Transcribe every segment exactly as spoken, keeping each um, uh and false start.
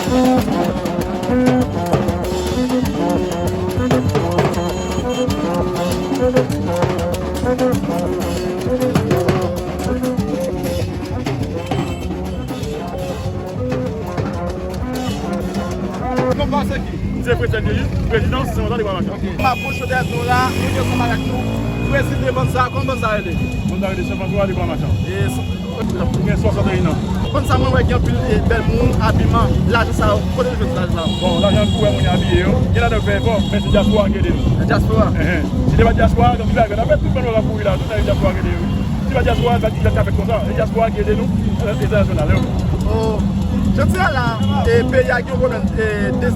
Non pa w se ki? M se Fred Sèl Dejis, prezidan San Wotè Debwa Machan. M ap pran chotè nou la, nou gen ansanm avèk nou prezidan bann sa, kòman bann sa rele? Bann sa rele San Franswa Debwa Machan. E San- Gen swasannteyen an. Bann sa mwen wè gen anpil, e, bèl moun, abiman, lajan sa yo, kote nou jwenn lajan sa yo? Bon, lajan kou wè moun yo abiye yo, gen ladan yo fè efò, men se dyaspora ki ede nou. Dyaspora? Enhen. Si te pa dyaspora, gen anpil bagay, n ap wè tout bann yo k ap kouri la, tout nan dyaspora ki ede yo. Si pa dyaspora, l pa t ka fèt konsa. E dyaspora ki ede nou, e, entènasyonal yo. Oh. Jodi a la, e, peyi a gen yon pwoblèm, e, de,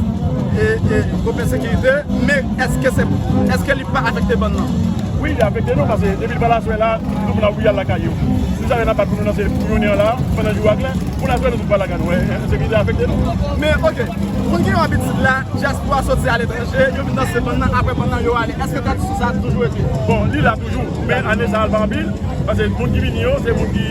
e, e, pwoblèm sekirite, men èske se, èske li pa afekte bann nan? Wi, li afekte nou, paske depi l pral aswè la, tout moun ap vin al lakay yo. Si sa yo n ap bat pou nou nan se pou jounen an la, pandan jou a klè, pou n aswè nou tout pral lakay nou. Ensekirite afekte nou. Men, oke, moun ki gen abitid la, dyaspora soti aletranje, yo vin danse bann nan, apre bann nan yo ale. Èske tradisyon sa a toujou ete? Bon, li la toujou, men ane sa a l pa anpil, paske moun ki vini yo, se moun ki,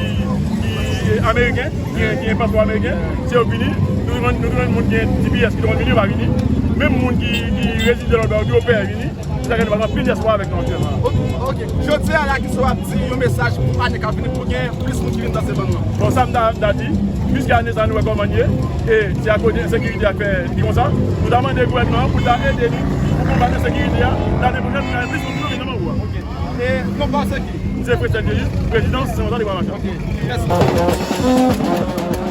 ki ameriken, ki, ki gen paspò ameriken, se yo k vini. Nou jwenn, nou jwenn moun ki gen T P S ki t konn vini, yo pa vini. Menm moun ki, ki rezide lòt bò yo, ki opere vini, se sa k fè nou pa gen anpil dyaspora avèk nou aktyèlman. Ok, ok. Jodi a la, kisa w ap di yon mesaj pou ane k ap vini, pou gen plis moun ki vin danse bann nan? Bon, sa m ta, ta di, piske ane sa a nou wè kòman l ye, e se akoz de ensekirite a k fè li konsa, nou ta mande gouvènman an pou l ta ede nou pou konbat ensekirite a, lane pwochèn pou gen plis moun ki vin nan Mawou a. Ok. E non pa w se ki? M se Fred Sèl Dejis, prezidan San Wotè Debwa Machan. Ok. Mèsi.